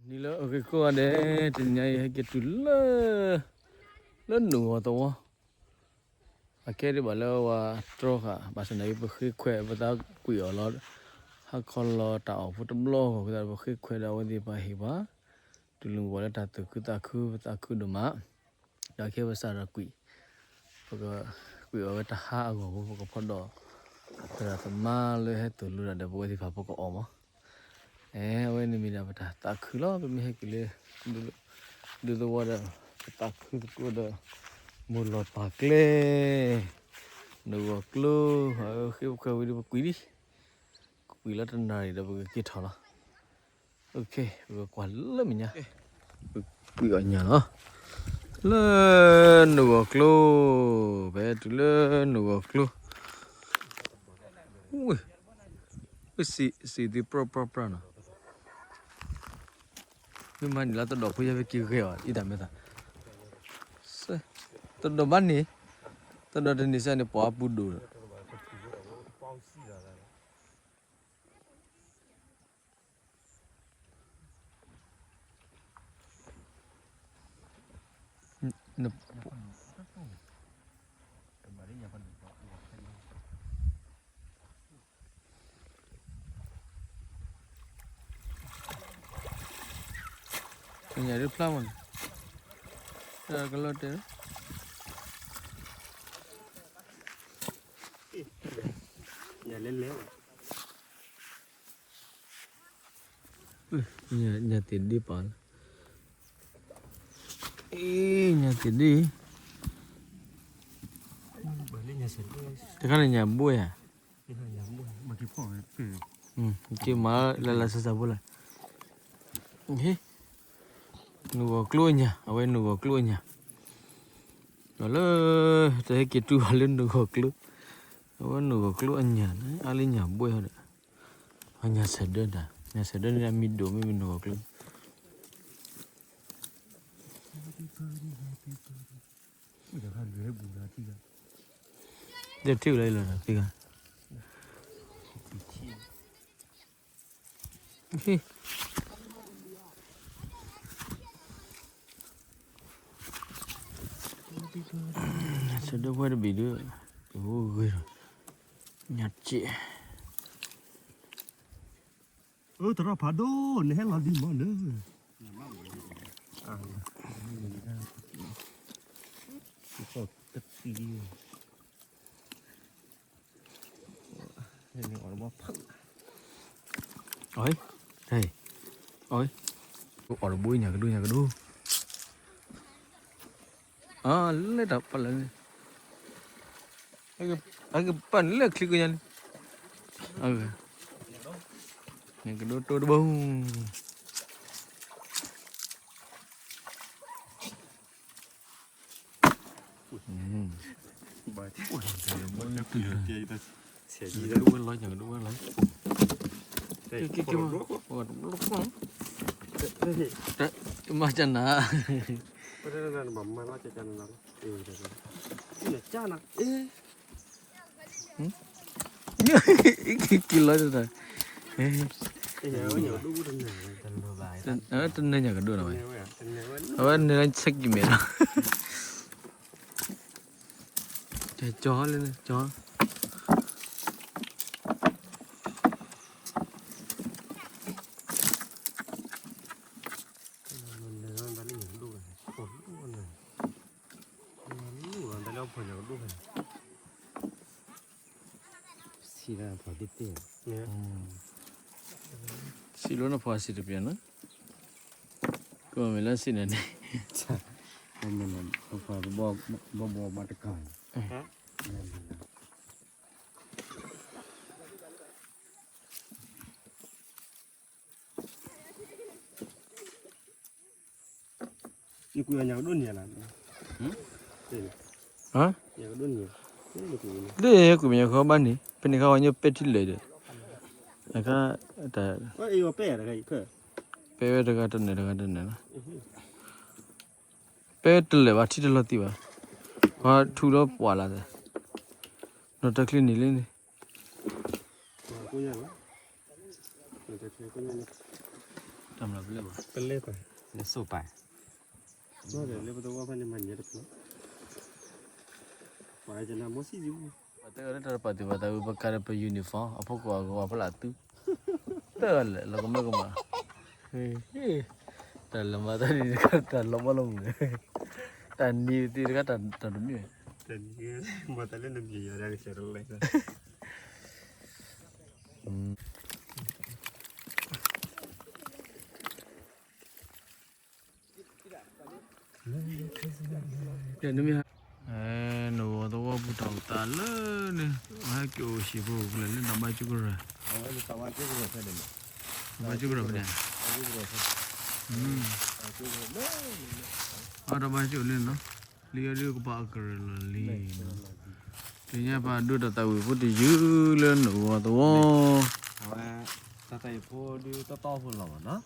နံၤလၢအဂ့ၤကိးဂၤဒဲး, တနံၤညါအံၤဟဲက့ၤတုၤလၢ လၢနုာ်ဂီၤသဝီ, အခဲဒံးဘၣ်လၢဝၤတြီဃာ် ဘၣ်ဆၣ်သနာ်က့ ပဃ့ခွဲးပသးကွံာ်အီၤလီၤ. ဟါခီလီၤတၢ်အီၣ်ဖိတဘျီအဂီၢ် ပဃ့ခွဲးဒီးအဝဲသ့ၣ်ပှၤဟ့ၣ်ပှၤ တူၢ်လိာ်ပှၤလၢတၢ်သူၣ်ခုသးခု ပသးခုဒိၣ်မး, ဒီးခဲပစးဒီးကွံာ် ပကကွံာ်အီၤဝဲတဟါအဂီၢ်ဖိ ပကဖီၣ်ဒီး သရၣ်သမါလၢဟဲသိၣ်လိတၢ်ဒီးပဝဲသ့ၣ်တဖၣ် ပကအီၣ်မး. အဲ အဝဲန့ၣ်မ့ၢ်ဒၣ်ပတၢ်သးခုလီၤ. ပမ့ၢ်ဟဲက့ၤလၢ ဒူသဝီဒီး ပသးခုသကိးဒီး မိၢ်လီၤပာ်ကျဲ နုာ်ဂီၤကျိ ဃ့ပခွဲးဝံၤဒီးပကွံာ်လံ, ကွံာ်လီၤတနၣ်ရံၣ်ဒီးပကက့ၤထီၣ်လီၤ. ပကကွၢ်လၢမဲာ်ညါ, ပကွံာ်အီၣ်ညၣ်လီၤ. လၢနုာ်ဂီၤကျိ, ဖဲတုၤလၢနုာ်ဂီၤကျိ, ဝ့ၢ် စံးသ့ပြၢပြၢပြၢနီၤ, မ့ၢ်မၤန့ၢ်လၢတဒီးဖိယဲၢ်ဖဲက့ၤဂဲၤအီၤ အံၤတၢ်မဲာ်သး, တဒီးဘၣ်န့ၣ်, တဒီးတန့ၢ်စၢ်န့ၣ် ပှၤအပူၤဒိၣ်ဒီး ညၣ်ဒုးဖျါမးန့ၣ်, ကလီၤတဲာ်, ညၣ်သ့ၣ်ဒ့ပာ်လီၤ, အ့ ညၣ်သ့ၣ်ဒ့, တခါန့ၣ်ညၣ်ဘှ့ဧါ, က့ၤမၤလၢလၢဆံဆံဖိလဲၣ်, နုာ်ဂီၤကျိအညၣ်, အဝဲနုာ်ဂီၤကျိအညၣ်, ဒီးလၢ တဟဲက့ၤတုၤဘၣ်လၢနုာ်ဂီၤကျိ, အဝဲနုာ်ဂီၤကျိအညၣ်န့ၣ် အါလၢညၣ်ဘှ့ဟီဒီး, အညၣ်ဆဲးဒၢတၢ်, ညၣ်ဆဲးဒၢန့ၣ် အမံၤဒိၣ်မ့ၢ်မ့ၢ်နုာ်ဂီၤကျိ, ယထံၣ်လၢလီၤသ့ၣ်ဂၤ ဆၢဒိၣ်ဝဲတဘ့ၣ်ဒုး, အိၣ်ဂ့ၤလီၤ, ညၣ်စဲး, အၢ တရၣ်ဖးဒိၣ် နဟဲလီၤဒံးမးလၢ, တသံ အီၣ်, ဟဲ, အီၣ်တဘိညၣ်ကဒိ ညၣ်ကဒိ, အလဲၤတၢ်ပာ်လၢန့ၣ်, အကပာ်န့ၣ်လၢချံကညါန့ၣ်, ညၣ်ကဒိတိတဘိ ညၣ်ကဒိဝဲလီၤ ညၣ်ကဒိဝဲလီၤ, က့ၤက့ၤက့ၤ, မၤကနၤ, က့ၤလီၤတၢ်, တနၢၤညၣ်ကဒိနီၤဝဲ, အဝဲန့ၣ်လၢဆဲးကံၤမဲာ်လီၤ, ကၠီလၢကၠီ စံးလၢနဖီၣ်စံးတပျၢၢ်နီၤ, ကမ့ၢ်လၢစံးန့ၣ်န့ၣ်, ဘီဘီမၤတကၢ် ယကွံာ်ညၣ်ကဒိၣ်န့ၣ်လီၤ, ဟါ, ယကွံာ်ညၣ်ကဒိၣ်န့ၣ်, လၢယကွံာ်ညၣ်ခီဘၣ်န့ၣ် ဖဲန့ၣ်ခါဝဲညိပဲာ်ထံလၢာ်ဒီး, အခါ, ပဲဝဲတဂၤတနၢၤ တဂၤတနၢၤလီၤ, ပဲတလၢာ်ဘၣ် ထံတလီၤသံဘၣ်, ပှၤထူလီၤပှၢ်လၢ်သး, နီၢ်တၢ်ချံန့ၣ်လၢန့ၣ် တၢ်မၤပလဲၣ်ဘၣ်, ပလဲၣ်ပၢ်, လၢစိၢ်ပၢ်, လၢပသဝီဖဲန့ၣ်မၤညဲတဖျၢၣ်, ပှၤကနၣ်မီၢ်စံၣ်ဒံး, ပှၤတဲအီၤလၢတၢ်တပာ်သူၣ်ပာ်သးဝံၤ ပကၤဒီးပ uniform အဖီခိၣ်အဂီၤ ပလၢအသူ, တၢ်လၢလီၤကမၢကမၣ်, တၢ်လၢမၤတၢ်ဒ်န့ၣ် တၢ်လီၤဘီလီၤမုၢ်, တၢ်နံၤသ့ၣ်တခါ တၢ်တမ့ၢ်, မၤတၢ်လၢနမံၤယၤဒၣ်ကစၢ်တလဲၣ် နမ့ၢ်, နဂီၤသဝီပူၤတၢ်အိၣ်သးလၢန့ၣ် မၤဟဲက့ၤအိၣ်ဟံၣ်ဖိဃီဖိလၢ တၢ်ဘါကၠိကရၢ, တၢ်ဘါကၠိကရၢဖဲန့ၣ်, အတၢ်ဘါကၠိအိၣ်လၢနီၤ, လံအီၤဒုးကဘၣ်အကရၢလီၤလံနီၤ, သ့ၣ်ညါပာ်ဒိတၢ်သးဝံၣ်ဖိတယုၢ်လၢနဂီၤသဝီ, အဝဲ, တၢ်သးဝံၣ်ဖိဒုးတီတီဖိလီၤမးနီၤ,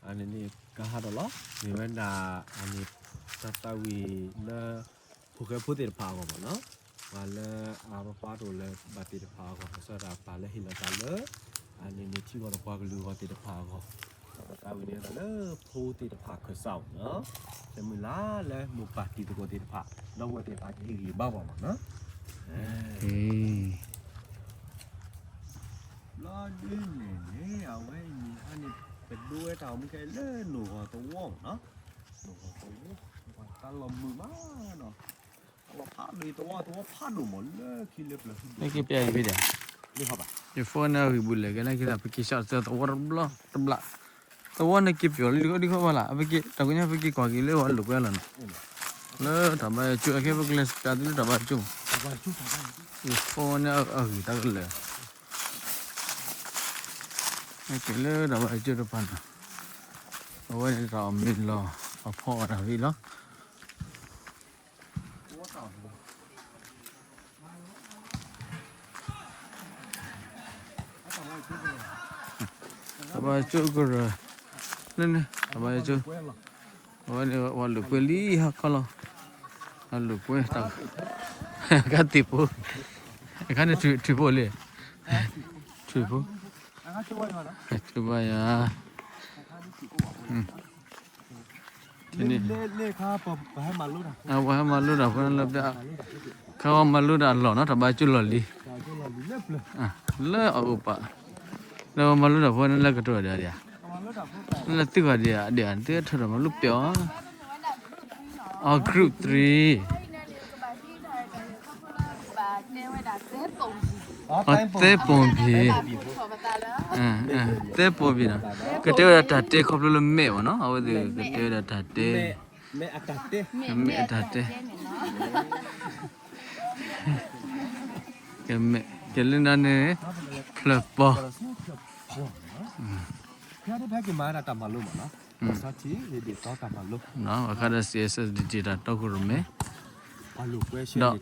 အန့ၣ်န့ၣ် ကဟးထီၣ်လီၤ, မ့ၢ်ဝဲဒၣ်, အန့ၣ်, တၢ်သးဝံၣ်လၢ, ဖိၣ်ဃဲဖိသ့ၣ်တဖၣ်အဂီၢ်မးနီၤ, ပှၤလၢအပာ်ဖှိၣ်လၢဘၣ်သ့ၣ်တဖၣ်အဂီၢ် ကစၢ်တၢ်ပာ်လၢဟ့ၣ်လီၤသးလၢ, အန့ၣ်န့ၣ်ထံဂီၤဒီးပှၤကလုာ်ဂီၢ်သ့ၣ်တဖၣ်အဂီၢ်, တၢ်သးဝံၣ်န့ၣ်လၢဖိသ့ၣ်တဖၣ်ခၢၣ်စးအအိၣ်နီၤ, ဆၢမုၢ်လၢ်လၢမိၢ်ပၢ်တံၤသကိးသ့ၣ်တဖၣ်, ဒီပုၢ်ဝဲၢ်သ့ၣ်တဖၣ်ကဟ့ၣ်ဂံၢ်ဘါပှၤမးနီၤ, ဘျီဒ်န့ၣ်န့ၣ် အဝဲအံၤန့ၣ်ဟါန့ၣ်, ပဒိဝဲတၢ်အိၣ်မူခဲအံၤလၢနဂီၤသဝီမးနီၤ, နဂီၤသဝီ, တၢ်လီၢ်မုာ်မးနီၤ, တၢ်လီၢ်ဖးဒိၣ်အံၤ သဝီသဝီဖးဒိၣ်မးလၢခံလၢပျၢၤ, နက့ၤပျဲယဖံဒီး, ယဖိန့ၣ်အဂံၢ်ဘူးလဲၣ်ကဲ နက့ၤသးပက့ၤဆှၢသဝီတဘျီတဘျီ, သဝီန့ၣ်က့ၤပျီလံဒ်ဃီဘၣ်လၢ်, ပက့ၤတၢ်ကွညါ ပက့ၤကွၢ်က့ၤလၢပှၤလိာ်ကွဲလီၤနီၤ, လၢတၢ်ဘါယွၤကၠိ အခဲပကလဲၤစပျးသုလၢတၢ်ဘါယွၤကၠိမး, ယဖိန့ၣ်အဂံၢ်တၢ်ကလဲၣ် က့ၤလၢတၢ်ဘါယွၤကၠိတဖၣ်နီၤ, အဝဲန့ၣ်တၢ်အီၣ်မ့ၤလီၤ, အဖီအီၣ်တၢ်ဝံၤလီၤ, တၢ်ဘါယွၤကၠိကရၢ, လၢန့ၣ် တၢ်ဘါယွၤကၠိ, အဝဲန့ၣ် ပှၤလိာ်ကွဲလံဟါခီလီၤ, အလိာ်ကွဲတၢ်, ကသံၣ်ဖိ, အခါန့ၣ်ထွံၣ်ဖိလံ, ထွံၣ်ဖိ, ထွံၣ်ဘါယွၤ, န့ၣ်, ပှၤဟဲမၤလိတၢ်ဖိန့ၣ်လၢပျၢၤ, ခါဝဲမၤလိတၢ်အလီၢ်နီၤ တၢ်ဘါကၠိလီၢ်လံၤ, လၢအအိၣ်ပာ်, လၢပှၤမၤလိတၢ်ဖိန့ၣ်လၢကတိၤဒံးဧါ, လၢသုဂီၢ်ဒံးဧါ, ဒံးဧါ သုထၢထီၣ်မၤလိပျဲအီၤ, အ group three, အသဲပိာ်ဘံၣ်, သဲပိာ်ဘံၣ်နီၤ, ကတဲဝဲဒၣ်တၢ်တဲခီဖျိလၢမဲာ်မ့ၢ်နီၤ, အဝဲသ့ၣ်ကတဲဝဲဒၣ်တၢ်တဲ, မဲာ်အတၢ်တဲ, ကဲလၢန့ၣ်န့ၣ်, ဖျၢၣ်ပီၤ, ဖဲက့ၤမၤဒၣ်တၢ်မၤလိမ့ၢ်နီၤ, အခါဒီး C S S D T တၢ်တီခိၣ်ရိၣ်မဲ, ဒီး လဲၤ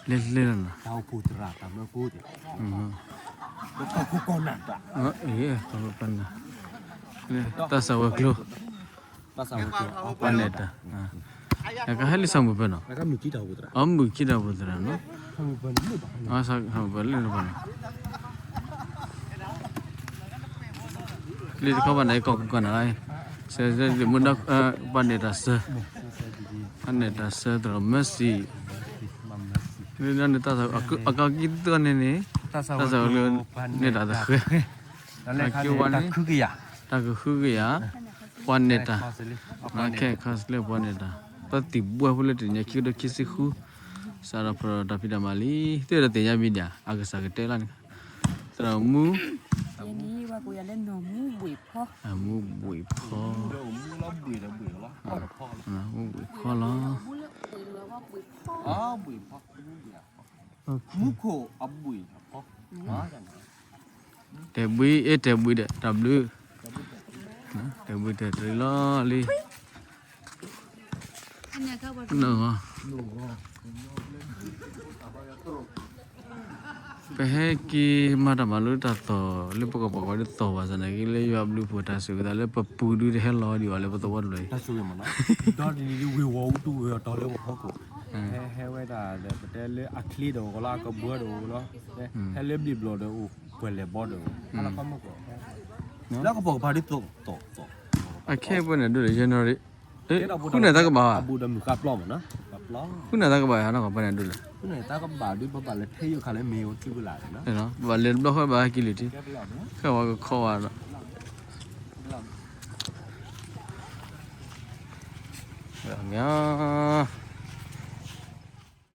လဲၤလီၤနီၤ, တၢ်အိၣ်ဖှိၣ်သရၣ်တၢ်မၢဖိသ့ၣ်, တၢ်အိၣ်ဖှိၣ်ကီၢ်နၢ်တၢ်, တၢ်စၢ်ဝဲၤကျိၤ, ပှၤနဲၣ်တၢ်, ကဟဲလံာ်စီဆှံပူၤဖဲနီၤ, အမုၢ်ခံတၢ်အိၣ်ဖှိၣ်သရၣ်, အမုၢ်ခံတၢ်အိၣ်ဖှိၣ်သရၣ်နီၤ, ပှၤလၢတဖၣ်န့ၣ်, လံာ်တခီပၤန့ၣ် ကီၢ်ကီၢ်နၢ်, မူဒါ, ပှၤနဲၣ်တၢ်စၢ, ပှၤနဲၣ်တၢ်စၢသရၣ် Mercy, လၢန့ၣ်တၢ်စၢ်, အကီၢ်ကံၢ်သၢန့ၣ်န့ၣ်, တၢ်စၢ်ဝဲၤကျိၤန့ၣ်တၢ်သဃဲ, အက့ဝဲန့ၣ်, တၢ်ကဟုကယာ်, ပှၤနဲၣ်တၢ်, ခဲခါစလၢပှၤနဲၣ်တၢ်, ပသံၣ်ဘှဲဖိလၢတနံၤခံကထိခံဆံဃု, စးထီၣ်ဖျိးဒီးတၢ်ဖံးတၢ်မၤလံ, သ့ၣ်ဒီးသ့ၣ်ညါမံၤဒံးဧါ, အကစၢ်ကတဲလီၤန့ၣ်, သရၣ်မူ, မူဘှံးဖီ, မူဘှံးဖီလီၤ. မူခိၣ်အဘှံးအဖီ, တဲဘှံး, အ့ တဲဘှံးဒီး တၢ်ဘျုး, တဲဘှံးတဲတရံးလီၤလံ. ပဟဲက့ၤမၤတၢ်မၤလိတၢ်သီၣ်လၢပကပၤကီးဒ်သိးဘၣ်ဆၣ်နာ်က့ လၢယွၤဘျုးဖှိၣ်တၢ်ဆိၣ်ဂ့ၤသးလၢပပူၤဒုတဟဲလီၤဒံးဘၣ်လၢပသဝီတဘျီအံၤ, ဒီးဒ်န့ၣ်ဒ်ဝ့ၢ်ဝီၤအူတူၢ်ဝဲအတီၤလၢပဖီခိၣ်, ဟဲဟဲဝဲဒၣ်ဒီး ပတဲလၢအချ့ဒီးအိၣ်လီၤ အကဘၢဒီးအိၣ်လီၤ, ဟဲလၢဘျံးဘျီၣ်ဒီးအိၣ် ပှဲၤလဲၣ်ဘီဒီးအိၣ်, ဟဲလီၤခီမီၢ်ကီၢ်, လၢကပိာ်ကပၤဒ်သိး, အခဲအံၤပှဲၤန့ၣ်ဒိၣ်လဲၣ် ယဲနီၣ်ရံၣ်, ဃုနၢ်တၢ်ကဘၣ်ဧါ, ဃုနၢ်တၢ်ကဘၣ်ဧါ နီၢ်ကီၢ်ပှဲၤန့ၣ်ဒိၣ်လဲၣ်, ပဘၣ်လဲၤတဘျီဃီဘၣ်ဟဲက့ၤလံာ်ထံ, ခဲဝဲကခီဝဲဒီး, မ့ၢ်